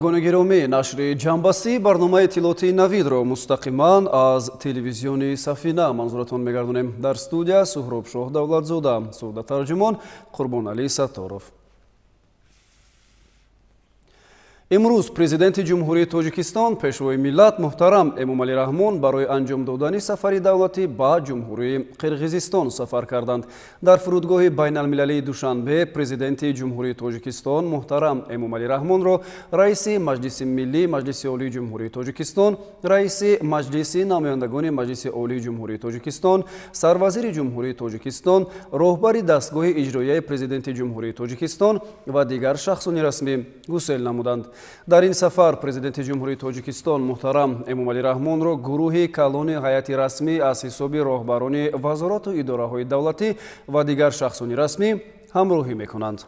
Гиромӣ, нашри ҷамъбастии барномаи иттилоотии Навидро мустақиман аз телевизиони Сафина манзуратон мегардонем. Дар студия Суҳробшоҳ Давлатзода, сурдатарҷумон Қурбоналӣ Сатторов. Имрӯз Президенти Ҷумҳурии Тоҷикистон, Пешвои миллат муҳтарам Эмомалӣ Раҳмон барои анҷом додани сафари давлатӣ ба Ҷумҳурии Қирғизистон сафар карданд. Дар фурудгоҳи байналмилалии Душанбе Президенти Ҷумҳурии Тоҷикистон муҳтарам Эмомалӣ Раҳмонро Раиси Маҷлиси Миллӣ Маҷлиси Олии Ҷумҳурии Тоҷикистон, Раиси Маҷлиси Намояндагони Маҷлиси Олии Ҷумҳурии Тоҷикистон, Сарвазири Ҷумҳурии Тоҷикистон, роҳбари дастгоҳи иҷроияи Президенти Ҷумҳурии Тоҷикистон ва дигар шахсони расмӣ гусел намуданд. Дар ин сафар Президенти Ҷумҳурии Тоҷикистон муҳтарам Эмомалӣ Раҳмонро гурӯҳи калони ҳайати расмӣ аз ҳисоби роҳбарони вазорату идораҳои давлатӣ ва дигар шахсони расмӣ ҳамроҳӣ мекунанд.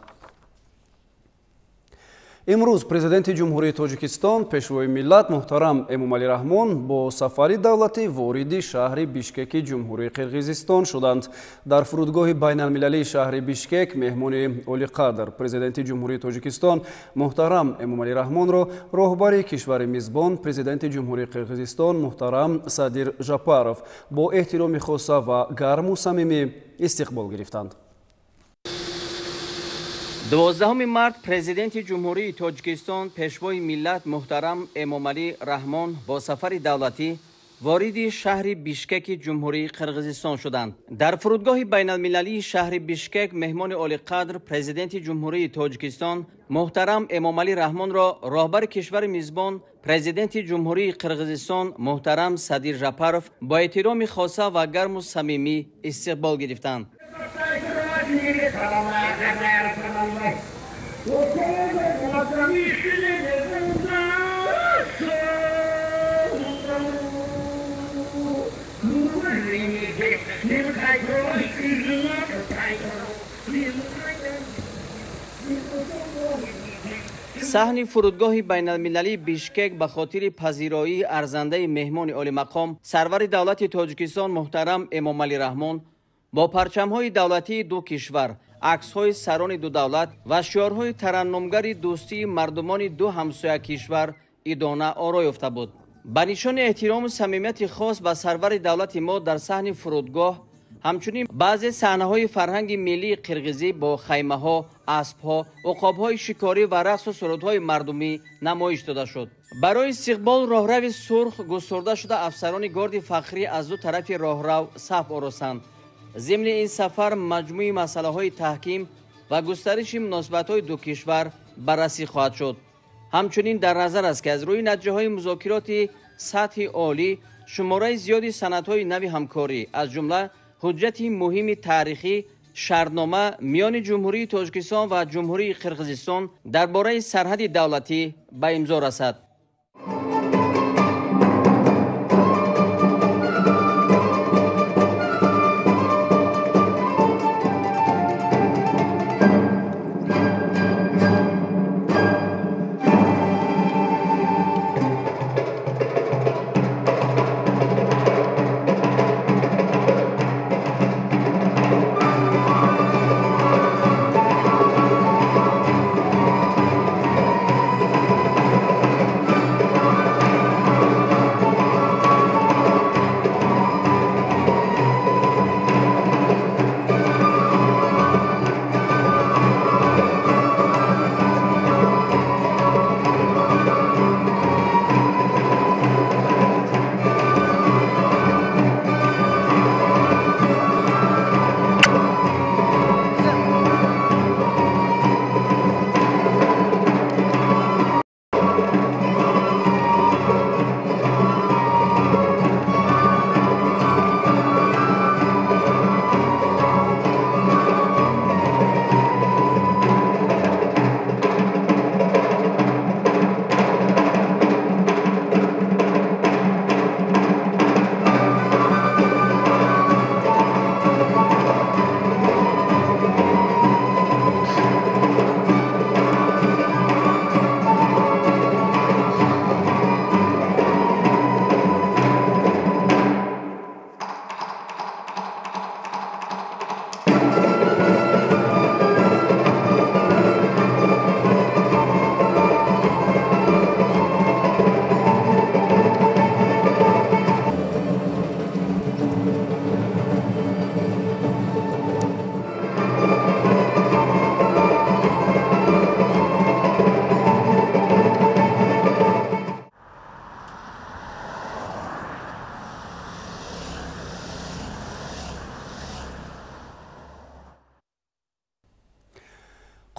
Имрӯз Президенти Ҷумҳурии Тоҷикистон, Пешвои миллат муҳтарам Эмомалӣ Раҳмон бо сафари давлатӣ вориди шаҳри Бишкеки Ҷумҳурии Қирғизистон шуданд. Дар фурудгоҳи байналмилалии шаҳри Бишкек меҳмони олиқадр Президенти Ҷумҳурии Тоҷикистон муҳтарам Эмомалӣ Раҳмонро роҳбари кишвари мизбон, Президенти Ҷумҳурии Қирғизистон муҳтарам Садир Жапаров бо эҳтироми хоса ва гарму самимӣ истиқбол гирифтанд. 12 март Президенти Ҷумҳурии Тоҷикистон, Пешвои миллат муҳтарам Эмомалӣ Раҳмон бо сафари давлатӣ вориди шаҳри Бишкеки Ҷумҳурии Қирғизистон шуданд. Дар фурудгоҳи байналмилалии шаҳри Бишкек меҳмони олиқадр Президенти Ҷумҳурии Тоҷикистон муҳтарам Эмомалӣ Раҳмонро роҳбари кишвари мизбон, Президенти Ҷумҳурии Қирғизистон муҳтарам Садир Жапаров бо эҳтироми хоса ва гарму самимӣ истиқбол гирифтанд. Саҳни фурудгоҳи байналмилалии Бишкек ба хотири пазироии арзандаи меҳмони олимақом сарвари давлати Тоҷикистон муҳтарам Эмомалӣ Раҳмон бо парчамҳои давлатии ду кишвар, аксҳои сарони ду давлат ва шиорҳои тараннумгари дӯстии мардумони ду ҳамсоя кишвар идона оро ёфта буд. Ба нишони эҳтирому самимияти хос ба сарвари давлати мо дар саҳни фурудгоҳ ҳамчунин баъзе саҳнаҳои фарҳанги миллии қирғизӣ бо хаймаҳо, аспҳо, уқобҳои шикорӣ ва рақсу сурудҳои мардумӣ намоиш дода шуд. Барои истиқбол роҳрави сурх густурда шуда, афсарони горди фахрӣ аз ду тарафи роҳрав саф оростанд. Зимни ин сафар маҷмӯи масъалаҳои таҳким ва густариши муносибатҳои ду кишвар баррасӣ хоҳад шуд. Ҳамчунин дар назар аст, ки аз рӯи натиҷаҳои музокироти сатҳи олӣ шумораи зиёди санадҳои нави ҳамкорӣ, аз ҷумла ҳуҷҷати муҳими таърихӣ шартнома миёни Ҷумҳурии Тоҷикистон ва Ҷумҳурии Қирғизистон дар бораи сарҳади давлатӣ ба имзо расад.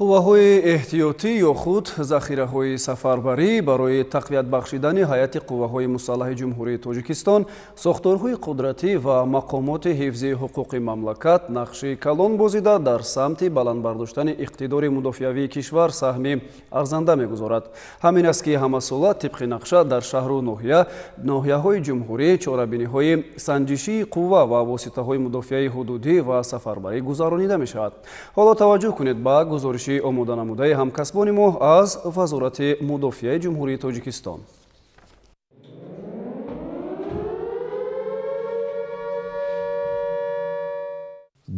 Қувваҳои эҳтиётӣ ё худ захираҳои сафарбарӣ барои тақвият бахшидани ҳайати қувваҳои мусаллаҳи Ҷумҳурии Тоҷикистон, сохторҳои қудратӣ ва мақомоти ҳифзи ҳуқуқи мамлакат нақши калон бозида дар самти баланд бардоштани иқтидори мудофиавии кишвар саҳми арзанда мегузорад. Ҳамин аст, ки ҳамасола тибқи нақша дар шаҳру ноҳияҳои ҷумҳурӣ чорабиниҳои санҷишии қувва ва воситаҳои мудофиаи ҳудудӣ ва сафарбарӣ гузаронида мешавад. Ҳоло таваҷҷӯҳ кунед ба гузориши омода намудаи ҳамкасбони мо аз Вазорати мудофиаи Ҷумҳурии Тоҷикистон.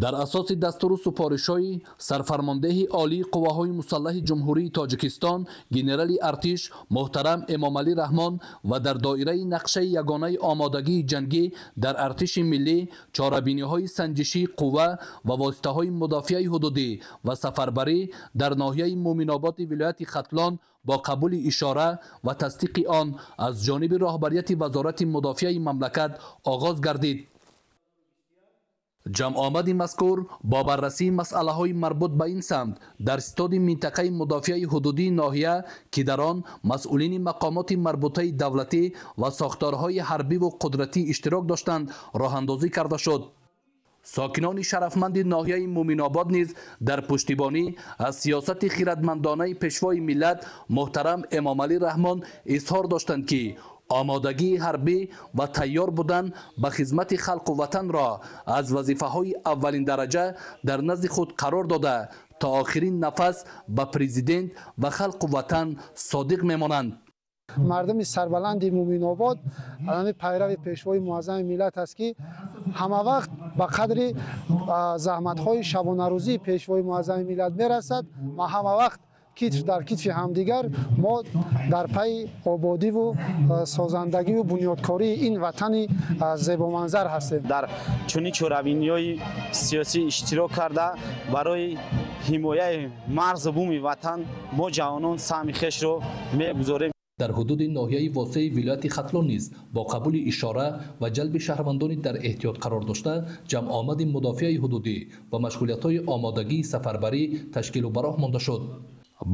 Дар асоси дастуру супоришҳои сарфармондеҳи олии қувваҳои мусаллаҳи Ҷумҳурии Тоҷикистон генерали артиш муҳтарам Эмомалӣ Раҳмон ва дар доираи нақшаи ягонаи омодагии ҷангӣ дар артиши миллӣ чорабиниҳои санҷишии қувва ва воситаҳои мудофиаи ҳудудӣ ва сафарбарӣ дар ноҳияи Мӯминободи вилояти Хатлон бо қабули ишора ва тасдиқи он аз ҷониби роҳбарияти Вазорати мудофиаи мамлакат оғоз гардид. Ҷамъомади мазкур бо баррасии масъалаҳои марбут ба ин самт дар ситоди минтақаи мудофиаи ҳудудии ноҳия, ки дар он масъулини мақомоти марбутаи давлатӣ ва сохторҳои ҳарбиву қудратӣ иштирок доштанд, роҳандозӣ карда шуд. Сокинони шарафманди ноҳияи Мӯминобод низ дар пуштибонӣ аз сиёсати хиратмандонаи пешвои миллат муҳтарам Эмомалӣ Раҳмон изҳор доштанд, ки омодагии ҳарбӣ ва тайёр будан ба хизмати халқу ватанро аз вазифаҳои аввалин дараҷа дар назди худ қарор дода то охирин нафас ба президент ва халқу ватан содиқ мемонанд. Мардуми сарбаланди Мӯминобод пайрави пешвои муаззами миллат аст, ки ҳама вақт ба қадри заҳматҳои шабонарӯзии пешвои муаззами миллат мерасад ва ҳама вақт китф дар китфи ҳамдигар мо дар пайи ободиву созандагиву бунёдкории ин ватани зебоманзар ҳастем. Дар чунин чорабиниҳои сиёсӣ иштирок карда барои ҳимояи марзу буми ватан мо ҷавонон саҳми хешро мегузорем. Дар ҳудуди ноҳияи Восеи вилояти Хатлон низ бо қабули ишора ва ҷалби шаҳрвандони дар эҳтиёт қарор дошта ҷамъомади мудофиаи ҳудудӣ ва машғулиятҳои омодагии сафарбарӣ ташкилу ба роҳ монда шуд.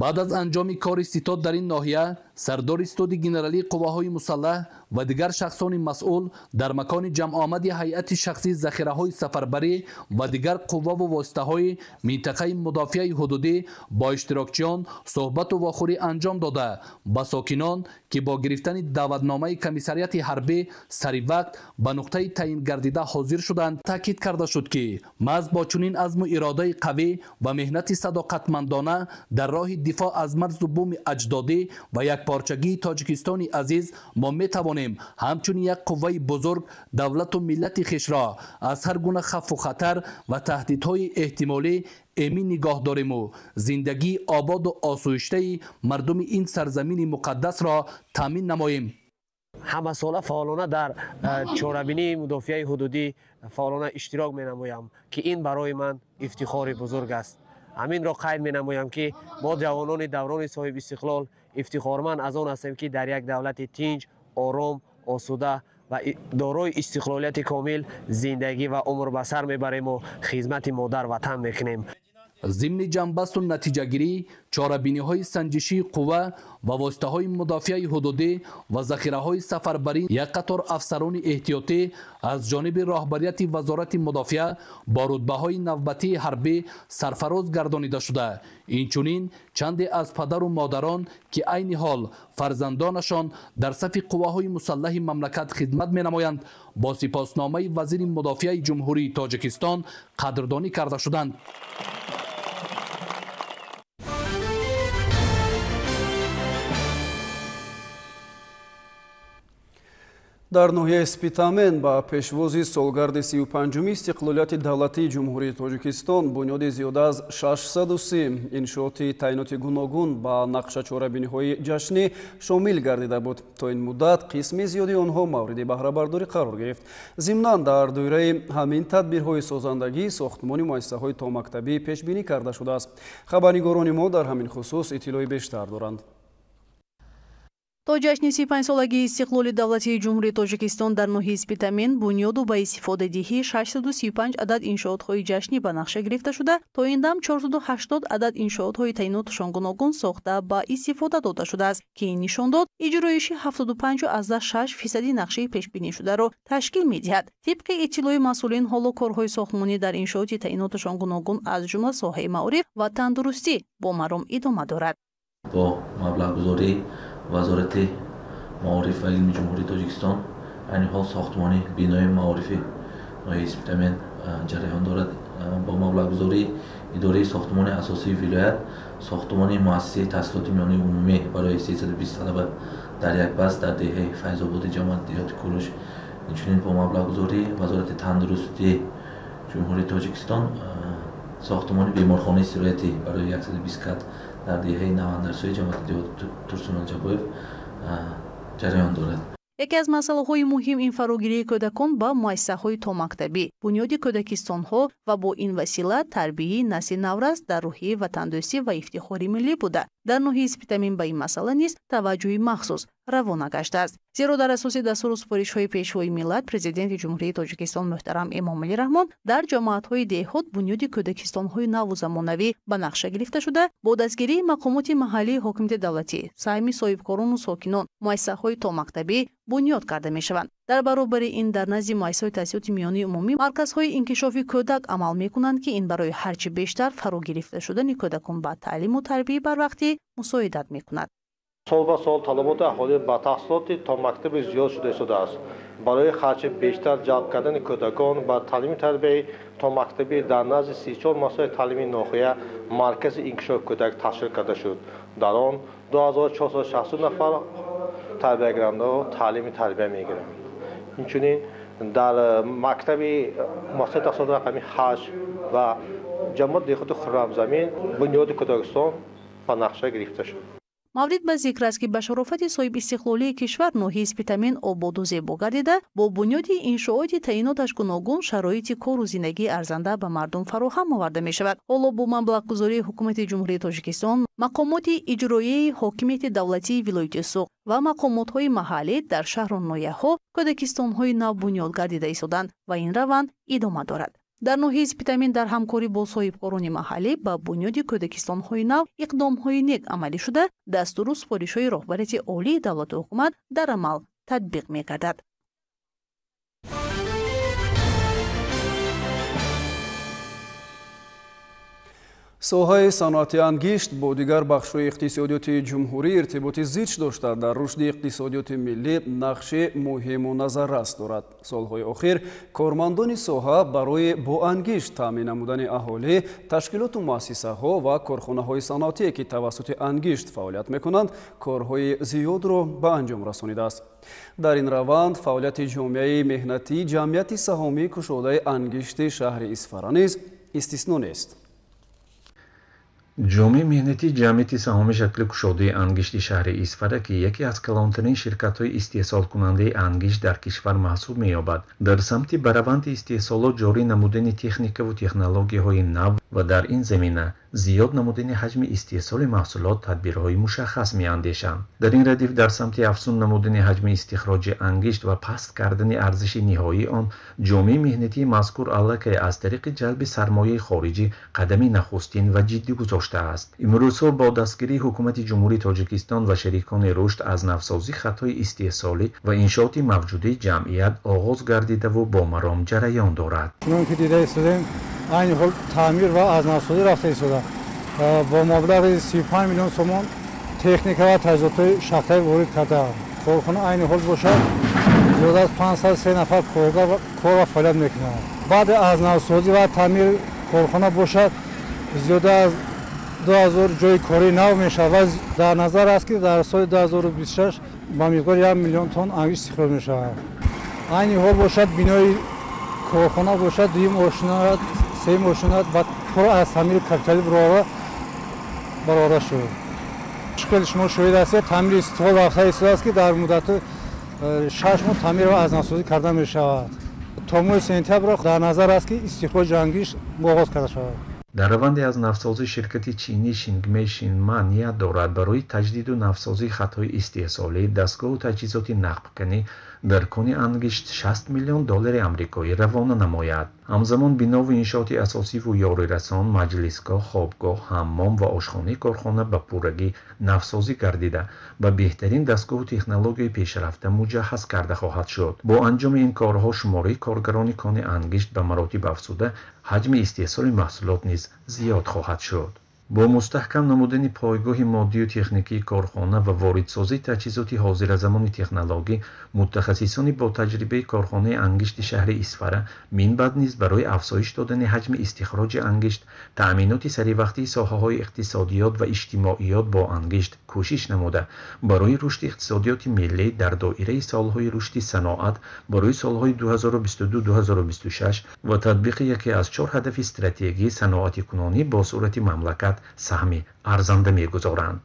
Баъд аз анҷоми кори ситод дар ин ноҳия, сардори ситоди генералии қувваҳои мусаллаҳ ва дигар шахсони масъул дар макони ҷамъомади ҳайати шахсии захираҳои сафарбарӣ ва дигар қувваву воситаҳои минтақаи мудофиаи ҳудудӣ бо иштирокчиён суҳбату вохӯрӣ анҷом дода ба сокинон, ки бо гирифтани даъватномаи комиссариати ҳарбӣ сари вақт ба нуқтаи таъин гардида ҳозир шуданд, таъкид карда шуд, ки маҳз бо чунин азму иродаи қавӣ ва меҳнати садоқатмандона дар роҳи дифоъ аз марзу буми аҷдодӣ ва якпорчагии Тоҷикистони азиз мо метавонем ҳамчунин як қувваи бузург давлату миллати хешро аз ҳар гуна хавфу хатар ва таҳдидҳои эҳтимолӣ эмин нигоҳ дориму зиндагии ободу осоиштаи мардуми ин сарзамини муқаддасро таъмин намоем. Ҳамасола фаъолона дар чорабинии мудофиаи ҳудудӣ фаъолона иштирок менамоям, ки ин барои ман ифтихори бузург аст. Ҳаминро қайд менамоям, ки мо ҷавонони даврони соҳибистиқлол ифтихорманд аз он ҳастем, ки дар як давлати тинҷ, ором, осуда ва дорои истиқлолияти комил зиндагӣ ва умр ба сар мебарему хизмати модар ватан мекунем. Зимни ҷамъбасту натиҷагирӣ чорабиниҳои санҷишии қувва ва воситаҳои мудофиаи ҳудудӣ ва захираҳои сафарбарӣ як қатор афсарони эҳтиётӣ аз ҷониби роҳбарияти Вазорати мудофиа бо рутбаҳои навбатии ҳарбӣ сарфароз гардонида шуда, инчунин чанде аз падару модарон, ки айни ҳол фарзандонашон дар сафи қувваҳои мусаллаҳи мамлакат хидмат менамоянд, бо сипосномаи вазири мудофиаи Ҷумҳурии Тоҷикистон қадрдонӣ карда шуданд. Дар ноҳияи Спитамен ба пешвози солгарди 35-уми истиқлолияти давлатии Ҷумҳурии Тоҷикистон бунёди зиёда аз 630 иншооти таъиноти гуногун ба нақша чорабиниҳои ҷашнӣ шомил гардида буд. То ин муддат қисми зиёди онҳо мавриди баҳрабардорӣ қарор гирифт. Зимнан дар доираи ҳамин тадбирҳои созандагӣ сохтмони муассисаҳои томактабӣ пешбинӣ карда шудааст. Хабарнигорони мо дар ҳамин хусус иттилои бештар доранд. То ҷашни 35-солагии истиқлоли давлатии Ҷумҳурии Тоҷикистон дар ноҳияи Спитамен бунёду ба истифодадиҳӣ 635 адад иншоотҳои ҷашнӣ ба нақша гирифта шуда, то ин дам 480 адад иншоотҳои таъиноташон гуногун сохта ба истифода дода шудааст, ки ин нишон дод иҷроиши 75,6% нақшаи пешбинишударо ташкил медиҳад. Тибқи иттилои масъулин, ҳоло корҳои сохтмонӣ дар иншооти таъиноташон гуногун аз ҷумла соҳаи маориф ва тандурустӣ бо маром идома дорад. Бо маблағгузории Вазорати маориф ва илми Ҷумҳурии Тоҷикистон айни ҳол сохтмони бинои маорифи ноҳияи Спитамен ҷараён дорад. Бо маблағгузории идораи сохтмони асосии вилоят сохтмони муассисаи таҳсилоти миёнаи умумӣ барои 320 талаба дар як баст дар деҳаи Файзободи ҷамоати деҳоти Куруш, инчунин бо маблағгузории Вазорати тандурустии Ҷумҳурии Тоҷикистон сохтмони беморхонаи сироятӣ барои 120 кат дар деҳаи Навандарсӯи ҷамоати деҳоти Турсунолҷабоев ҷараён дорад. Яке аз масъалаҳои муҳим ин фарогирии кӯдакон ба муассисаҳои томактабӣ, бунёди кӯдакистонҳо ва бо ин васила тарбияи насли наврас дар рӯҳияи ватандӯстӣ ва ифтихори миллӣ буда. Дар ноҳияи Спитамен ба ин масъала низ таваҷҷӯҳи махсус равона гаштааст. Зеро дар асоси дастуру супоришҳои Пешвои миллат, Президенти Ҷумҳурии Тоҷикистон муҳтарам Эмомалӣ Раҳмон дар ҷамоатҳои деҳот бунёди кӯдакистонҳои наву замонавӣ ба нақша гирифта шуда, бо дастгирии мақомоти маҳаллии ҳокимияти давлатӣ, саҳми соҳибкорону сокинон, муассисаҳои томактабӣ бунёд карда мешаванд. Дар баробари ин дар назди муассисаҳои таҳсилоти миёнаи умумӣ марказҳои инкишофи кӯдак амал мекунанд, ки ин барои ҳарчи бештар фаро гирифта шудани кӯдакон ба таълиму тарбияи барвақтӣ мусоидат мекунад. Сол ба сол талаботи аҳолӣ ба таҳсилоти томактабӣ зиёд шуда истодааст. Барои ҳарчи бештар ҷалб кардани кӯдакон ба таълими тарбияи томактабӣ дар назди 34 муассисаи таълимии ноҳия маркази инкишофи кӯдак ташкил карда шуд. Дар он 2460 нафар тарбиягирандаҳо таълими тарбия мегиранд. Инчунин дар мактаби муассисаи таҳсилоти рақами 8 ва ҷамоати деҳоти Хуррамзамин бунёди кӯдакистон ба нақша гирифта шуд. Маврид ба зикр аст, ки ба шарофати соҳибистиқлолии кишвар ноҳияи Спитамен ободу зебо гардида, бо бунёди иншооти таъиноташ гуногун шароити кору зиндагии арзанда ба мардум фароҳам оварда мешавад. Ҳоло бо маблағгузории Ҳукумати Ҷумҳурии Тоҷикистон, мақомоти иҷроияи ҳокимияти давлатии вилояти Суғд ва мақомотҳои маҳаллӣ дар шаҳру ноҳияҳо кӯдакистонҳои нав бунёд гардида истоданд ва ин раванд идома дорад. Дар ноҳияи Спитамен дар ҳамкорӣ бо соҳибкорони маҳаллӣ ба бунёди кӯдакистонҳои нав иқдомҳои нек амалӣ шуда, дастуру супоришҳои роҳбарияти олии давлату ҳукумат дар амал татбиқ мегардад. Соҳаи саноати ангишт бо дигар бахшҳои иқтисодиёти ҷумҳурӣ иртиботи зич дошта, дар рушди иқтисодиёти миллӣ нақши муҳиму назаррас дорад. Солҳои охир кормандони соҳа барои бо ангишт таъмин намудани аҳолӣ, ташкилоту муассисаҳо ва корхонаҳои саноатие, ки тавассути ангишт фаъолият мекунанд, корҳои зиёдро ба анҷом расонидааст. Дар ин раванд фаъолияти ҷомеаи меҳнатӣ ҷамъияти саҳомии кушодаи ангишти шаҳри Исфара низ истисно нест. Ҷомеаи меҳнатии ҷамъияти саҳомии шакли кушодаи ангишти шаҳри Исфара, ки яке аз калонтарин ширкатҳои истеҳсолкунандаи ангишт дар кишвар маҳсуб меёбад, дар самти ба раванди истеҳсолот ҷорӣ намудани техникаву технологияҳои нав ва дар ин замина зиёд намудани ҳаҷми истеҳсоли маҳсулот тадбирҳои мушаххас меандешанд. Дар ин радиф дар самти афзун намудани ҳаҷми истихроҷи ангишт ва паст кардани арзиши ниҳоии он, ҷомеаи меҳнатии мазкур аллакай аз тариқи ҷалби сармояи хориҷӣ қадами нахустин ва ҷиддӣ гузоштааст. Имрӯзҳо бо дастгирии Ҳукумати Ҷумҳурии Тоҷикистон ва шерикони рушд аз навсозӣ хатҳои истеҳсолӣ ва иншооти мавҷудаи ҷамъият оғоз гардидаву бо маром ҷараён дорад. Чунон ки дида истодем, айни ҳол таъмир ва аз навсозӣ рафта истода. Бо маблағи 35 миллион сомон техника ва таҷҳизотҳои шахтаӣ ворид кардаанд. Корхона айни ҳол бошад зиёда аз 503 нафар коргар кор ва фаъолият мекунанд. Баъди аз навсозӣ ва таъмир корхона бошад зиёда аз 2000 ҷойи кории нав мешавад ва дар назар аст, ки дар соли 2026 ба миқдори 1 миллион тонна ангишт истихроҷ мешавад. Айни ҳол бошад бинои корхона бошад дуюм ошиноят, сеюм ошиноят ва пур аз таъмири капиталӣ бароварда шуд. Хеле шумо шоҳид ҳастед, таъмири истифода рафта истодааст, ки дар муддати 6 моҳ таъмир ва аз навсозӣ карда мешавад. То моҳи сентябр дар назар аст, ки истихроҷи ангишт оғоз карда шавад. Дар раванди аз навсозии ширкати чинӣ Шингмей Шинма ният дорад барои таҷдиду навсозии хатҳои истеҳсолӣ, дастгоҳу таҷҳизоти нақбканӣ дар кони ангишт 60 миллион доллари амрикоӣ равона намояд. Ҳамзамон бинову иншооти асосиву ёрирасон, маҷлисгоҳ, хобгоҳ, ҳаммом ва ошхонаи корхона ба пуррагӣ навсозӣ гардида, ба беҳтарин дастгоҳу технологияи пешрафта муҷаҳҳаз карда хоҳад шуд. Бо анҷоми ин корҳо шумораи коргарони кони ангишт ба маротиб афзуда, ҳаҷми истеҳсоли маҳсулот низ зиёд хоҳад шуд. Бо мустаҳкам намудани пойгоҳи моддию техникии корхона ва воридсозии таҷҳизоти ҳозиразамони технологӣ, мутахассисони бо таҷрибаи корхонаи ангишти шаҳри Исфара минбаъд низ барои афзоиш додани ҳаҷми истихроҷи ангишт, таъминоти саривақтии соҳаҳои иқтисодиёт ва иҷтимоиёт бо ангишт кӯшиш намуда, барои рушди иқтисодиёти миллӣ дар доираи солҳои рушди саноат барои солҳои 2022-2026 ва татбиқи яке аз 4 ҳадафи стратегии саноатикунонӣ бо сурати мамлакат саҳми арзанда мегузоранд.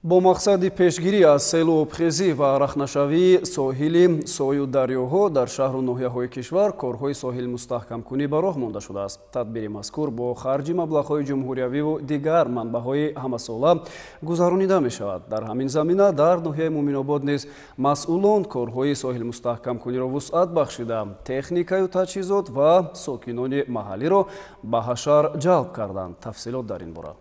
Бо мақсади пешгирӣ аз селу обхезӣ ва рахнашавии соҳили сою дарёҳо дар шаҳру ноҳияҳои кишвар корҳои соҳилмустаҳкамкунӣ ба роҳ монда шудааст. Тадбири мазкур бо харҷи маблағҳои ҷумҳуриявиву дигар манбаъҳои ҳамасола гузаронида мешавад. Дар ҳамин замина дар ноҳияи Муъминобод низ масъулон корҳои соҳилмустаҳкамкуниро вусъат бахшида, техникаю таҷҳизот ва сокинони маҳаллиро ба ҳашар ҷалб карданд. Тафсилот дар ин бора.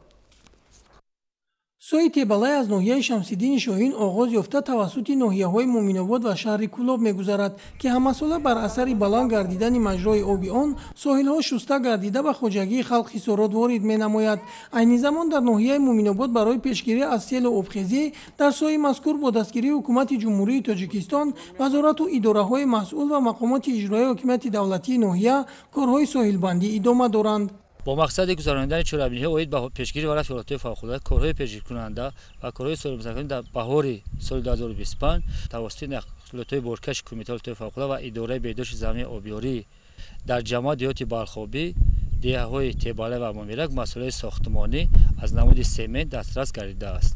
Сои Тебалай аз ноҳияи Шамсиддини Шоҳин оғоз ёфта тавассути ноҳияҳои Муъминобод ва шаҳри Кӯлоб мегузарад, ки ҳамасола бар асари баланд гардидани маҷрои оби он соҳилҳо шуста гардида ба хоҷагии халқ хисорот ворид менамояд. Айни замон дар ноҳияи Муъминобод барои пешгирӣ аз селу обхезӣ дар сои мазкур бо дастгирии ҳукумати Ҷумҳурии Тоҷикистон, вазорату идораҳои масъул ва мақомоти иҷроияи ҳокимияти давлатии ноҳия корҳои соҳилбандӣ идома доранд. Бо мақсади гузаронидани чорабиниҳо оид ба пешгирӣ ва рафъи ҳолатҳои фавқулода, корҳои пешгирикунанда ва корҳои соҳилмустаҳкамкунӣ дар баҳори соли 2025 тавассути нақлиётҳои боркаши Кумитаи ҳолатҳои фавқулода ва идораи беҳдошти замини обёрӣ дар ҷамоат деҳоти Балхобӣ, деҳаҳои Тебалай ва Мумирак масъулияти сохтмонӣ аз намуди семент дастрас гардидааст.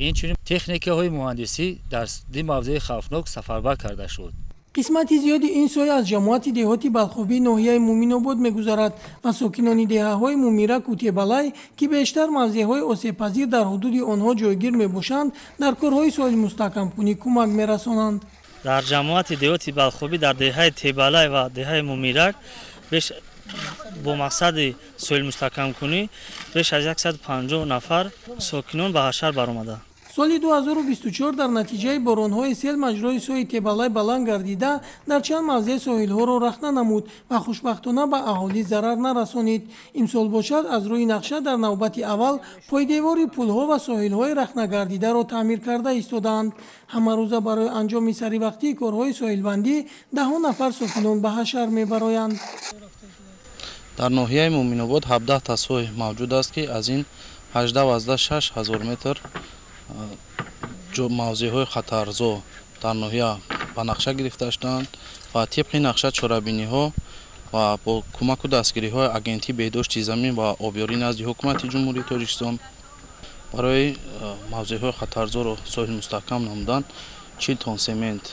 Инчунин техникаҳои муҳандисӣ дар ди мавзеи хавфнок сафарбар карда шуд. Қисмати зиёди ин сой аз ҷамоати деҳоти Балхобии ноҳияи Муъминобод мегузарад ва сокинони деҳаҳои Мумираку Тебалай, ки бештар мавзеъҳои осебпазир дар ҳудуди онҳо ҷойгир мебошанд, дар корҳои соҳилмустаҳкамкунӣ кӯмак мерасонанд. Дар ҷамоати деҳоти Балхобӣ дар деҳаи Тебалай ва деҳаи Мумирак бо мақсади соҳилмустаҳкамкунӣ беш аз 150 нафар сокинон ба ҳашар баромаданд. Соли 2024 дар натиҷаи боронҳои сел маҷрои сои Тебалай баланд гардида дар чанд мавзеъ соҳилҳоро рахна намуд ва хушбахтона ба аҳолӣ зарар нарасонид. Имсол бошад аз рӯи нақша дар навбати аввал пойдевори пулҳо ва соҳилҳои рахнагардидаро таъмир карда истодаанд. Ҳамарӯза барои анҷоми саривақтии корҳои соҳилбандӣ даҳҳо нафар сокинон ба ҳашар мебароянд. Дар ноҳияи Муъминобод 17 та сой мавҷуд аст, ки аз ин 18,6 ҳазор метр мавзеъҳои хатарзо дар ноҳия ба нақша гирифта шуданд ва тибқи нақша чорабиниҳо ва бо кӯмаку дастгириҳои Агентии беҳдошти замин ва обёрӣ назди Ҳукумати Ҷумҳурии Тоҷикистон барои мавзеъҳои хатарзоро соҳилмустаҳкам намудан 40 тонн семент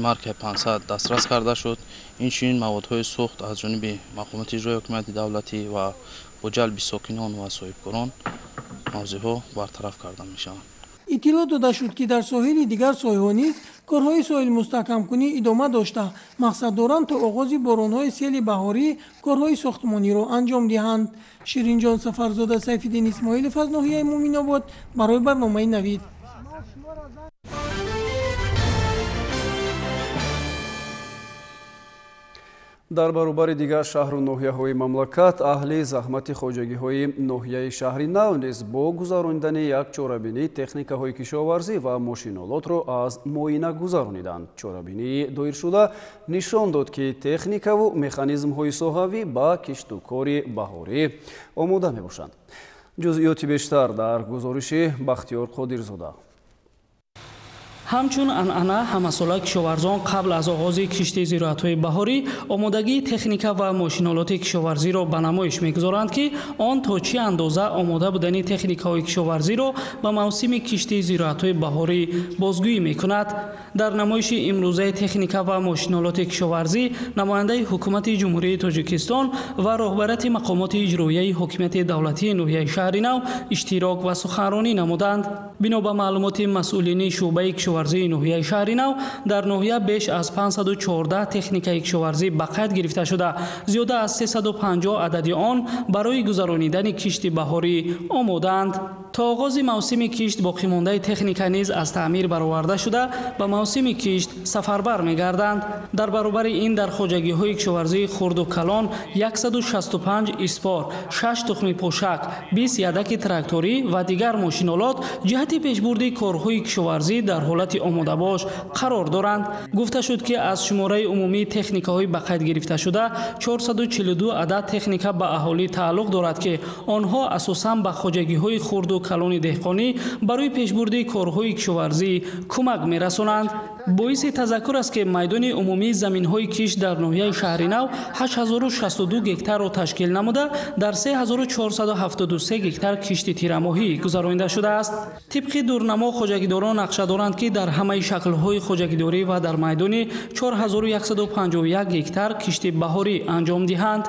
маркаи 500 дастрас карда шуд. Инчунин маводҳои сӯхт аз ҷониби мақомоти иҷроияи ҳокимияти давлатӣ ва бо ҷалби сокинон ва соҳибкорон мавзеъҳо бартараф карда мешаванд. Иттилоъ дода шуд, ки дар соҳили дигар соҳиҳо низ корҳои соҳилмустаҳкамкунӣ идома дошта, мақсад доранд то оғози боронҳои сели баҳорӣ корҳои сохтмониро анҷом диҳанд. Ширинҷон Сафарзода, Сайфиддин Исмоилов аз ноҳияи Муъминобод барои барномаи Навид. Дар баробари дигар шаҳру ноҳияҳои мамлакат аҳли заҳмати хоҷагиҳои ноҳияи шаҳри нав низ бо гузаронидани як чорабинӣ техникаҳои кишоварзӣ ва мошинолотро аз муоина гузарониданд. Чорабинии доиршуда нишон дод, ки техникаву механизмҳои соҳавӣ ба киштукори баҳорӣ омода мебошанд. Ҷузъиёти бештар дар гузориши Бахтиёр Қодирзода. Ҳамчун анъана ҳамасола кишоварзон қабл аз оғози кишти зироатҳои баҳорӣ омодагии техника ва мошинолоти кишоварзиро ба намоиш мегузоранд, ки он то чӣ андоза омода будани техникаҳои кишоварзиро ба мавсими кишти зироатҳои баҳорӣ бозгӯӣ мекунад. Дар намоиши имрӯзаи техника ва мошинолоти кишоварзӣ намояндаи ҳукумати Ҷумҳурии Тоҷикистон ва роҳбарияти мақомоти иҷроияи ҳокимияти давлатии ноҳияи Шаҳри Нав иштирок ва суханронӣ намуданд. Бино ба маълумоти масъулини шӯъбаи кишоварзии ноҳияи Шаҳри Нав, дар ноҳия беш аз 514 техникаи кишоварзӣ ба қайд гирифта шуда, зиёда аз 350 адади он барои гузаронидани кишти баҳорӣ омодаанд. То оғози мавсими кишт боқимондаи техника низ аз таъмир бароварда шуда, ба мавсими кишт сафарбар мегарданд. Дар баробари ин дар хоҷагиҳои кишоварзии хурду калон 165 испор, 6 тухми пошак, 20 ядаки тракторӣ ва дигар мошинолот ҷиҳати пешбурди корҳои кишоварзӣ дар ҳолати омодабош қарор доранд. Гуфта шуд, ки аз шумораи умумии техникаҳои ба қайд гирифташуда 442 адад техника ба аҳолӣ тааллуқ дорад, ки онҳо асосан ба хоҷагиҳои хурду калони деҳқонӣ барои пешбурди корҳои кишоварзӣ кӯмак мерасонанд. Боиси тазаккур аст, ки майдони умумии заминҳои кишт дар ноҳияи Шаҳри Нав 8062 гектарро ташкил намуда, дар 3473 гектар кишти тирамоҳӣ гузаронида шудааст. Тибқи дурнамо хоҷагидорон нақша доранд, ки дар ҳамаи шаклҳои хоҷагидорӣ ва дар майдони 4151 гектар кишти баҳорӣ анҷом диҳанд.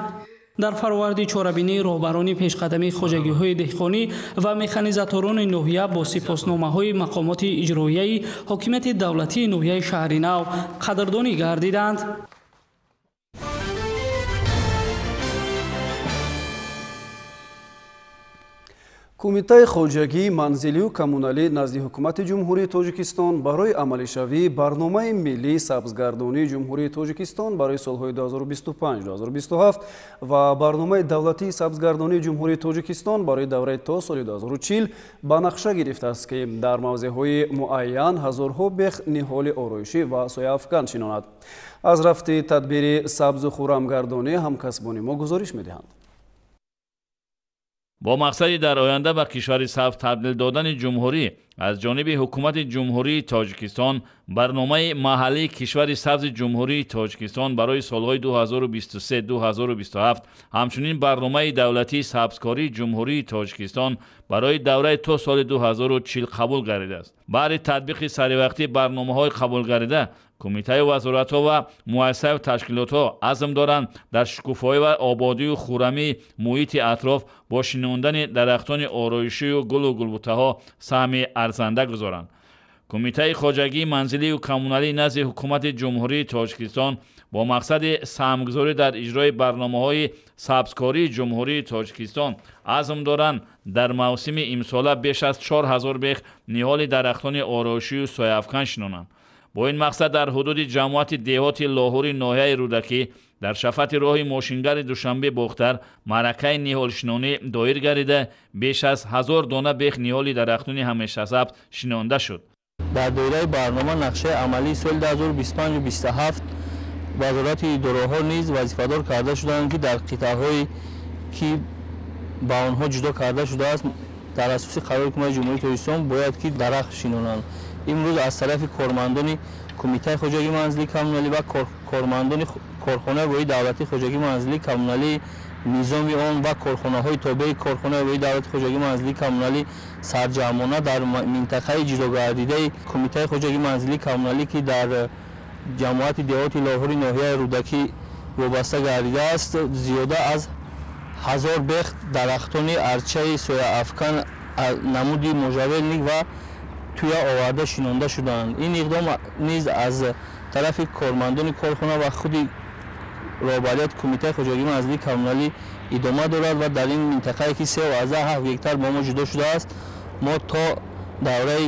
Дар фароварди чорабинӣ роҳбарони пешқадами хоҷагиҳои деҳқонӣ ва механизаторони ноҳия бо сипосномаҳои мақомоти иҷроияи ҳокимияти давлатии ноҳияи Шаҳри Нав қадрдонӣ гардиданд. Кумитаи хоҷагии манзилию коммуналӣ назди ҳукумати Ҷумҳурии Тоҷикистон барои амалишавии барномаи миллии сабзгардонии Ҷумҳурии Тоҷикистон барои солҳои 2025-2027 ва барномаи давлатии сабзгардонии Ҷумҳурии Тоҷикистон барои давраи то соли 2040 ба нақша гирифтааст, ки дар мавзеъҳои муайян ҳазорҳо бех ниҳоли ороишӣ ва сояафкан шинонад. Аз рафти тадбири сабзу хурамгардонӣ ҳамкасбони мо гузориш медиҳанд. Бо мақсади дар оянда ба кишвари сабз табдил додани ҷумҳурӣ аз ҷониби ҳукумати Ҷумҳурии Тоҷикистон барномаи маҳаллии кишвари сабзи Ҷумҳурии Тоҷикистон барои солҳои 2023-2027, ҳамчунин барномаи давлатии сабзкории Ҷумҳурии Тоҷикистон барои давраи то соли 2040 қабул гардидааст. Баъди татбиқи саривақтии барномаҳои қабулгардида, кумитаю вазоратҳо ва муассисаю ташкилотҳо азм доранд дар шукуфоӣ ва ободию хурамии муҳити атроф бо шинондани дарахтони ороишию гулу гулбутаҳо саҳми арзанда гузоранд. Кумитаи хоҷагии манзилию коммуналӣ назди ҳукумати Ҷумҳурии Тоҷикистон бо мақсади саҳмгузорӣ дар иҷрои барномаҳои сабзкории Ҷумҳурии Тоҷикистон азм доранд дар мавсими имсола беш аз 4000 бех ниҳоли дарахтони ороишию сояафкан шинонанд. Бо ин мақсад дар ҳудуди ҷамоати деҳоти Лоҳури ноҳияи Рӯдакӣ дар шафати роҳи мошингари Душанбе-Бохтар маъракаи ниҳолшинонӣ доир гардида, беш аз 1000 дона бех ниҳоли дарахтони ҳамешасабз шинонда шуд. Дар доираи барнома нақшаи амалии соли 2025-27 вазорати идораҳо низ вазифадор карда шуданд, ки дар қитъаҳое ки ба онҳо ҷудо карда шудааст, дар асоси қарори ҳукумати Ҷумҳурии Тоҷикистон бояд ки дарахт шинонанд. Имрӯз аз тарафи кормандони Кумитаи хоҷагии манзилии коммуналӣ ва кормандони корхонаи воҳии давлатии хоҷагии манзилии коммуналӣ, низоми он ва корхонаҳои тобеи корхонаи воҳии давлатии хоҷагии манзилии коммуналӣ сарҷамъона дар минтақаи ҷудогардидаи Кумитаи хоҷагии манзилии коммуналӣ, ки дар ҷамоати деҳоти Лоҳури ноҳияи Рӯдакӣ вобаста гардидааст, зиёда аз 1000 бех дарахтони арчаи сояафкан намуди можавелник ва туя оварда шинонда шуданд. Ин иқдом низ аз тарафи кормандони корхона ва худи роҳбарияти Кумитаи хоҷагии манзилии коммуналӣ идома дорад ва дар ин минтақае ки 3,7 гектар ба мо ҷудо шудааст, мо то давраи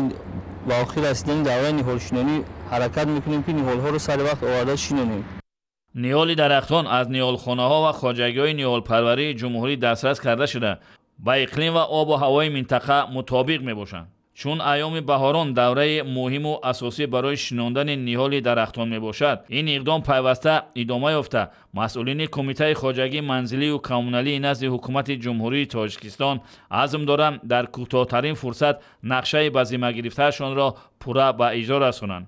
ба охир расидани давраи ниҳолшинонӣ ҳаракат мекунем, ки ниҳолҳоро сари вақт оварда шинонем. Ниҳоли дарахтон аз ниҳолхонаҳо ва хоҷагиҳои ниҳолпарварии ҷумҳурӣ дастрас карда шуда, ба иқлим ва обу ҳавои минтақа мутобиқ мебошанд. Чун айёми баҳорон давраи муҳиму асосӣ барои шинондани ниҳоли дарахтон мебошад, ин иқдом пайваста идома ёфта, масъулини Кумитаи хоҷагии манзилию коммуналии назди Ҳукумати Ҷумҳурии Тоҷикистон азм доранд дар кӯтоҳтарин фурсат нақшаи ба зимма гирифтаашонро пурра ба иҷро расонанд.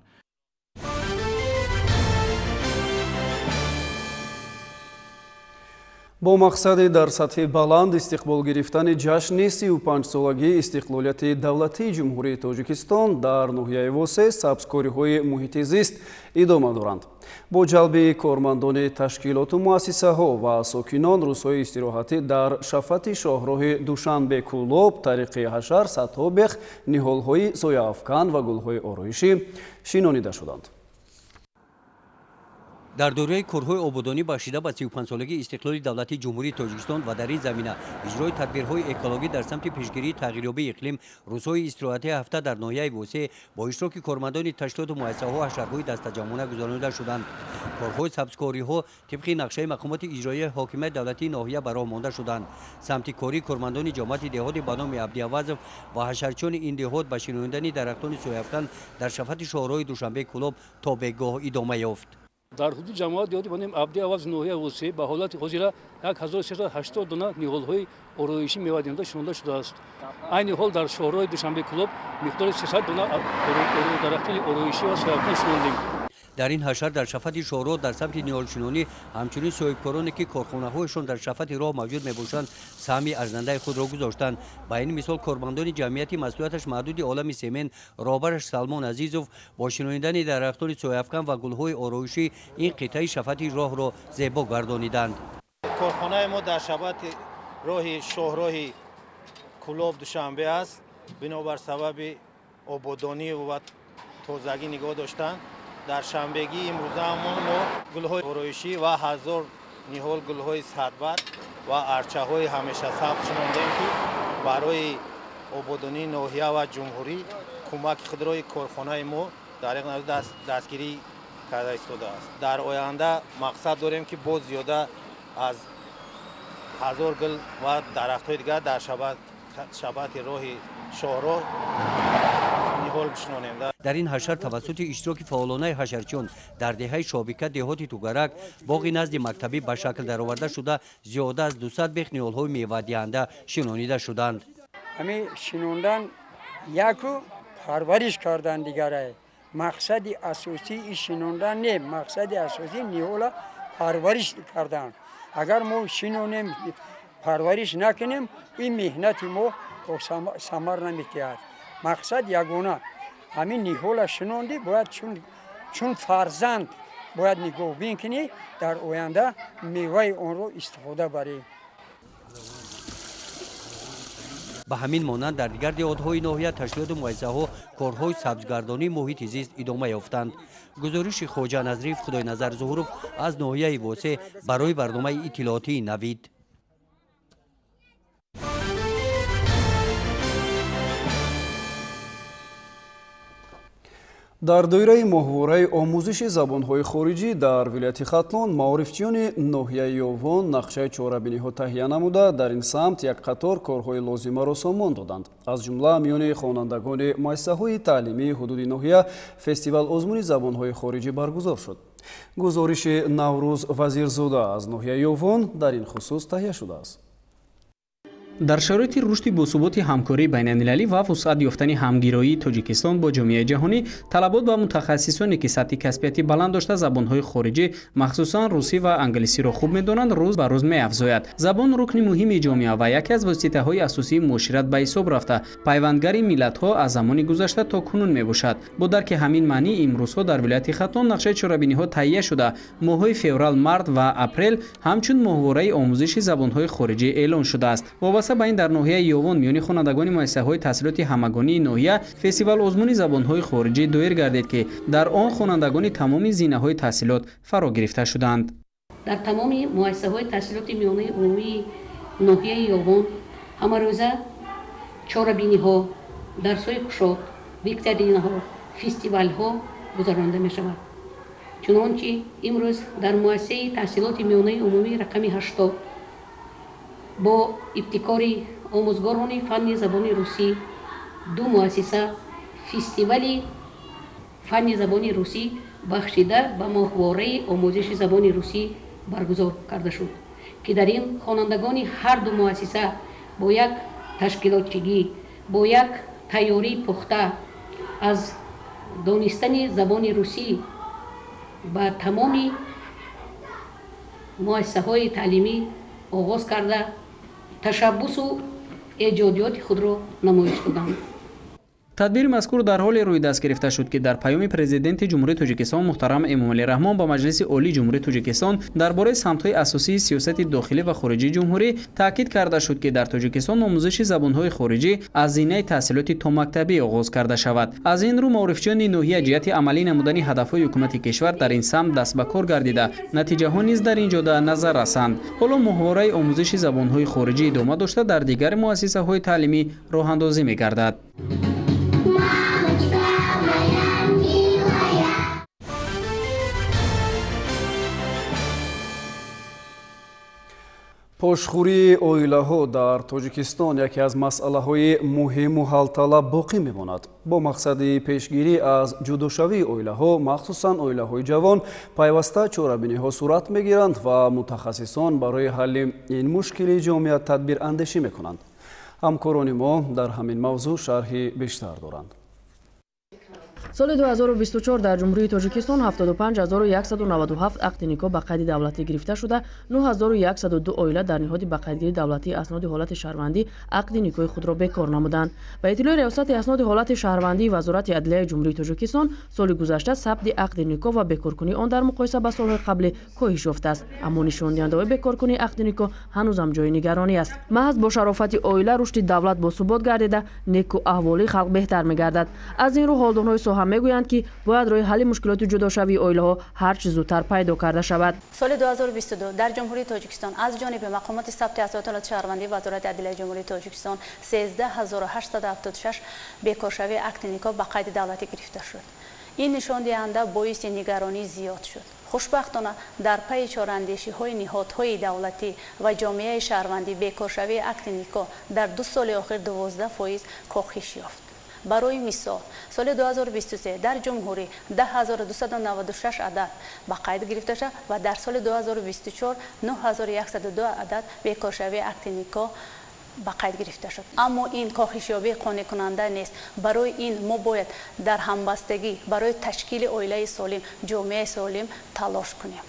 Бо мақсади дар сатҳи баланд истиқбол гирифтани ҷашни 35-солагии истиқлолияти давлатии Ҷумҳурии Тоҷикистон дар ноҳияи Восе сабзкориҳои муҳити зист идома доранд. Бо ҷалби кормандони ташкилоту муассисаҳо ва сокинон рӯзҳои истироҳатӣ дар шафати шоҳроҳи Душанбе-Кӯлоб тариқи ҳашар садҳо бех ниҳолҳои сояафкан ва гулҳои ороишӣ шинонида шуданд. Дар доираи корҳои ободонӣ бахшида ба 35-солагии истиқлоли давлатии Ҷумҳурии Тоҷикистон ва дар ин замина иҷрои тадбирҳои экологӣ дар самти пешгирии тағйирёбии иқлим рӯзҳои истироҳатии ҳафта дар ноҳияи Восе бо иштироки кормандони ташкилоту муассисаҳо ҳашарҳои дастаҷамъона гузаронида шуданд. Корҳои сабзкориҳо тибқи нақшаи мақомоти иҷроияи ҳокимияти давлатии ноҳия ба роҳ монда шуданд. Самти кории кормандони ҷамоати деҳоти ба номи Абдиавазов ва ҳашарчиёни ин деҳот ба шинондани дарахтони сояафкан дар шафати шоҳроҳи Душанбе-Кӯлоб то бегоҳ идома ёфт. Дар ҳудуди ҷамоат деҳоти ба номи Абдиаваз ноҳияи Восе ба ҳолати ҳозира 1380 дона ниҳолҳои ороишӣ мевадиҳанда шинонда шудааст. Айни ҳол дар шоҳроҳи Душанбе-Кӯлоб миқдори 300 дона дарахтони ороишӣ ва сояафкан шинондем. Дар ин ҳашар дар шафати шоҳроҳ дар самти ниҳолшинонӣ ҳамчунин соҳибкороне ки корхонаҳояшон дар шафати роҳ мавҷуд мебошанд саҳми арзандаи худро гузоштанд. Ба ин мисол кормандони ҷамъияти масъулияташ маҳдуди олами семен роҳбараш Салмон Азизов бо шинонидани дарахтони сояафкан ва гулҳои ороишӣ ин қитъаи шафати роҳро зебо гардониданд. Корхонаи мо дар шафати роҳи шоҳроҳи Кӯлоб Душанбе аст. Бинобар сабаби ободонӣ ва тозагӣ нигоҳ доштан дар шанбегии имрӯзаамон мо гулҳои ороишӣ ва 1000 ниҳол гулҳои садбарг ва арчаҳои ҳамешасабз шинондем, ки барои ободонии ноҳия ва ҷумҳурӣ кӯмаки худро корхонаи мо дар ин дастгирӣ карда истодааст. Дар оянда мақсад дорем, ки боз зиёда аз 1000 гул ва дарахтҳои дигар дар шабати роҳи шоҳроҳ ниҳол бишинонем. Дар ин ҳашар тавассути иштироки фаъолонаи ҳашарчиён дар деҳаи Шобика деҳоти Тугарак боғи назди мактабӣ ба шакл дароварда шуда зиёда аз 200 бех ниҳолҳои мевадиҳанда шинонида шуданд. Ҳамин шинондан яку парвариш кардан дигарае. Мақсади асосии шинондан не, мақсади асосии ниҳола парвариш кардан. Агар мо шинонем, парвариш накунем, ин меҳнати мо самар намедиҳад. Мақсад ягона ҳамин ниҳола шинондӣ, бояд чун фарзанд бояд нигоҳбин кунӣ, дар оянда меваи онро истифода барӣ. Ба ҳамин монанд дар дигар деҳотҳои ноҳия ташкилоту муассисаҳо корҳои сабзгардонии муҳити зист идома ёфтанд. Гузориши Хоҷа Назриев, Худойназар Зуҳуров аз ноҳияи Восе барои барномаи иттилоотии Навид. Дар доираи моҳвораи омӯзиши забонҳои хориҷӣ дар вилояти Хатлон маорифчиёни ноҳияи Ёвон нақшаи чорабиниҳо таҳия намуда дар ин самт як қатор корҳои лозимаро сомон доданд. Аз ҷумла миёни хонандагони муассисаҳои таълимии ҳудуди ноҳия фестивал озмуни забонҳои хориҷӣ баргузор шуд. Гузориши Наврӯз Вазирзода аз ноҳияи Ёвон дар ин хусус таҳия шудааст. Дар шароити рушди босуботи ҳамкории байналмилалӣ ва вусъат ёфтани ҳамгироии Тоҷикистон бо ҷомеаи ҷаҳонӣ, талабот ба мутахассисоне ки сатҳи касбияти баланд дошта забонҳои хориҷӣ, махсусан русӣ ва англисиро хуб медонанд, рӯз ба рӯз меафзояд. Забон рукни муҳими ҷомеа ва яке аз воситаҳои асосии муошират ба ҳисоб рафта, пайвандгари миллатҳо аз замони гузашта то кунун мебошад. Бо дарки ҳамин маънӣ имрӯзҳо дар вилояти Хатлон нақшаи чорабиниҳо таҳия шуда, моҳҳои феврал, март ва апрел ҳамчун моҳвораи омӯзиши забонҳои хориҷӣ эълон шудааст. Вобаста ба ин дар ноҳияи Ёвон миёни хонандагони муассисаҳои таҳсилоти ҳамагонии ноҳия фестивал озмуни забонҳои хориҷӣ доир гардид, ки дар он хонандагони тамоми зинаҳои таҳсилот фаро гирифта шуданд. Дар тамоми муассисаҳои таҳсилоти миёнаи умумии ноҳияи Ёвон ҳамарӯза чорабиниҳо, дарсҳои кушод, викторинаҳо, фестивалҳо гузаронида мешавад. Чунончи имрӯз дар муассисаи таҳсилоти миёнаи умумии рақами 80 бо ибтикори омӯзгорони фанни забони русӣ Ду муассиса фестивали фанни забони русӣ бахшида ба моҳвораи омӯзиши забони русӣ баргузор карда шуд, ки дар ин хонандагони ҳар ду муассиса бо як ташкилотчигӣ, бо як тайёрии пухта аз донистани забони русӣ ба тамоми муассисаҳои таълимӣ оғоз карда, ташаббусу эҷодиёти худро намоиш доданд. Тадбири мазкур дар ҳоле рӯи даст гирифта шуд, ки дар паёми Президенти Ҷумҳурии Тоҷикистон муҳтарам Эмомалӣ Раҳмон ба Маҷлиси Олии Ҷумҳурии Тоҷикистон дар бораи самтҳои асосии сиёсати дохилӣ ва хориҷии ҷумҳурӣ таъкид карда шуд, ки дар Тоҷикистон омӯзиши забонҳои хориҷӣ аз зинаи таҳсилоти томактабӣ оғоз карда шавад. Аз ин рӯ маорифчиёни ноҳия ҷиҳати амалӣ намудани ҳадафҳои ҳукумати кишвар дар ин самт даст ба кор гардида, натиҷаҳо низ дар ин ҷода назар расанд. Ҳоло моҳвораи омӯзиши забонҳои хориҷӣ идома дошта, дар дигар муассисаҳои таълимӣ роҳандозӣ мегардад. Пошхӯрии оилаҳо дар Тоҷикистон яке аз масъалаҳои муҳиму ҳалталаб боқӣ мемонад. Бо мақсади пешгирӣ аз ҷудошавии оилаҳо, махсусан оилаҳои ҷавон, пайваста чорабиниҳо сурат мегиранд ва мутахассисон барои ҳалли ин мушкили ҷомеа тадбирандешӣ мекунанд. Ҳамкорони мо дар ҳамин мавзӯъ шарҳи бештар доранд. Соли 2024 дар Ҷумҳурии Тоҷикистон 75197 ақди никоҳ ба қайди давлатӣ гирифта шуда, 9102 оила дар ниҳоди ба қайдгирии давлатии асноди ҳолати шаҳрвандӣ ақди никоҳи худро бекор намуданд. Ба иттилои Риёсати асноди ҳолати шаҳрвандии Вазорати адлияи Ҷумҳурии Тоҷикистон, соли гузашта сабти ақди никоҳ ва бекоркунии он дар муқоиса ба солҳои қаблӣ коҳиш ёфтааст. Аммо нишондиҳандаҳои бекоркунии ақди никоҳ ҳанӯзам ҷои нигаронӣ аст. Маҳз бо шарофати оила рушди давлат босубот гардида, неку аҳволии халқ беҳтар мегардад. Аз ин рӯ ҳолдонҳои соҳа мегӯянд, ки бояд роҳи ҳалли мушкилоти ҷудошавии оилаҳо ҳарчи зудтар пайдо карда шавад. Соли 2022 дар Ҷумҳурии Тоҷикистон аз ҷониби мақомоти сабти асноди ҳолати шаҳрвандии Вазорати адлияи Ҷумҳурии Тоҷикистон 13876 бекоршавии акти никоҳ ба қайди давлатӣ гирифта шуд. Ин нишондиҳанда боиси нигаронӣ зиёд шуд. Хушбахтона, дар пайи чораандешиҳои ниҳодҳои давлатӣ ва ҷомеаи шаҳрвандӣ бекоршавии акти никоҳ дар 2 соли охир 12% коҳиш ёфт. Барои мисол, соли 2023 дар ҷумҳурӣ 10296 адад ба қайд гирифта шуд ва дар соли 2024 9102 адад бекоршавии акти никоҳ ба қайд гирифта шуд. Аммо ин коҳишёбии қонеъкунанда нест. Барои ин мо бояд дар ҳамбастагӣ барои ташкили оилаи солим, ҷомеаи солим талош кунем.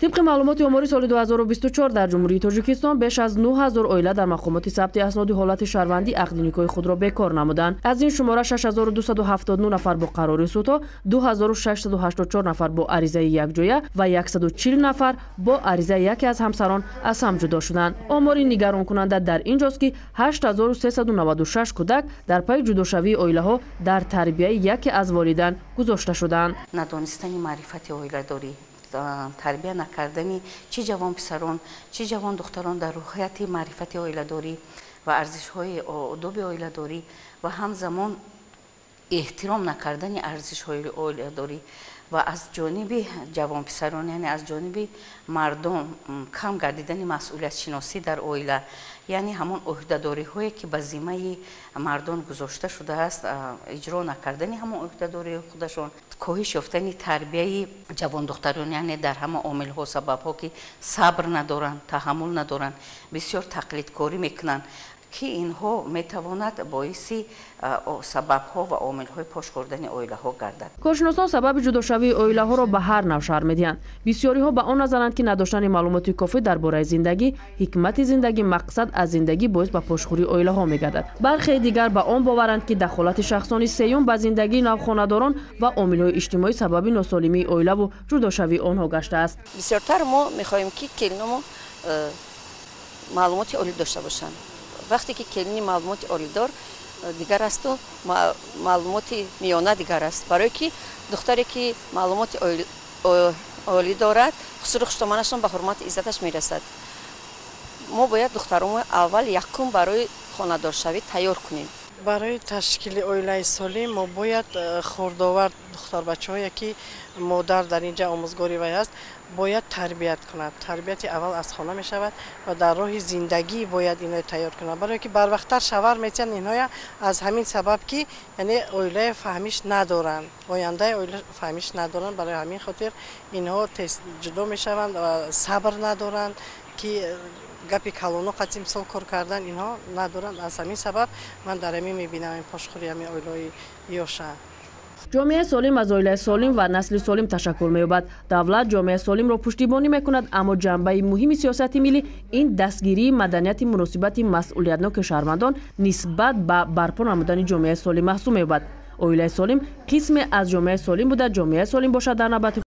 Тибқи маълумоти омори соли 2024 дар Ҷумҳурии Тоҷикистон беш аз 9000 оила дар мақомоти сабти асноди ҳолати шаҳрвандӣ ақди никоҳи худро бекор намуданд. Аз ин шумора 6279 нафар бо қарори судҳо, 2684 нафар бо аризаи якҷоя ва 140 нафар бо аризаи яке аз ҳамсарон аз ҳам ҷудо шуданд. Омори нигаронкунанда дар ин ҷост, ки 8396 кӯдак дар пайи ҷудошавии оилаҳо дар тарбияи яке аз волидан гузошта шуданд. Надонистани маърифати оиладорӣ, тарбия накардани чӣ ҷавон писарон, чӣ ҷавон духтарон дар рӯҳияти маърифати оиладорӣ ва арзишҳои одоби оиладорӣ ва ҳамзамон эҳтиром накардани арзишҳои оиладорӣ ва аз ҷониби ҷавонписарон, яъне аз ҷониби мардон кам гардидани масъулиятшиносӣ дар оила, яъне ҳамон ӯҳдадориҳое ки ба зиммаи мардон гузошта шудааст, иҷро накардани ҳамон ӯҳдадориҳои худашон, коҳиш ёфтани тарбияи ҷавондухтарон, яъне дар ҳама омилҳо, сабабҳо ки сабр надоранд, таҳаммул надоранд, бисёр тақлидкорӣ мекунанд, ки инҳо метавонад боиси сабабҳо ва омилҳои пош хӯрдани оилаҳо гардад. Коршиносон сабаби ҷудошавии оилаҳоро ба ҳар нав шарҳ медиҳанд. Бисёриҳо ба он назаранд, ки надоштани маълумоти кофӣ дар бораи зиндагӣ, ҳикмати зиндагӣ, мақсад аз зиндагӣ боис ба пошхӯрии оилаҳо мегардад. Бархе дигар ба он боваранд, ки дахолати шахсони сеюм ба зиндагии навхонадорон ва омилҳои иҷтимоӣ сабаби носолимии оилаву ҷудошавии онҳо гаштааст. Бисёртар мо мехоҳем, ки келиномо маълумоти олӣ дошта бошанд. Вақте ки келини маълумоти олидор дигар асту маълумоти миёна дигар аст. Барое ки духтаре ки маълумоти олӣ дорад, хусуру хуштоманашон ба ҳурмати иззаташ мерасад. Мо бояд духтаронро аввал якум барои хонадоршавӣ тайёр кунем. Барои ташкили оилаи солим мо бояд хурдовар духтарбачаҳое ки модар дар инҷа омӯзгори вай аст, бояд тарбият кунад. Тарбияти аввал аз хона мешавад ва дар роҳи зиндагӣ бояд инҳоро тайёр кунад. Барое ки барвақттар шавҳар метиҳанд инҳоя аз ҳамин сабаб ки яъне оилаи фаҳмиш надоранд, ояндаи оила фаҳмиш надоранд. Барои ҳамин хотир инҳо тез ҷудо мешаванд ва сабр надоранд ки гапи калоно қатъи мисол кор кардан инҳо надоранд. Аз ҳамин сабаб ман дар ҳамин мебинам ин пошхӯри ҳамин оилаҳои ёша. Ҷомеаи солим аз оилаи солим ва насли солим ташаккул меёбад. Давлат ҷомеаи солимро пуштибонӣ мекунад, аммо ҷанбаи муҳими сиёсати миллӣ ин дастгирии маданияти муносибати масъулиятноки шаҳрвандон нисбат ба барпо намудани ҷомеаи солим маҳсуб меёбад. Оилаи солим қисме аз ҷомеаи солим буда, ҷомеаи солим бошад дар навбати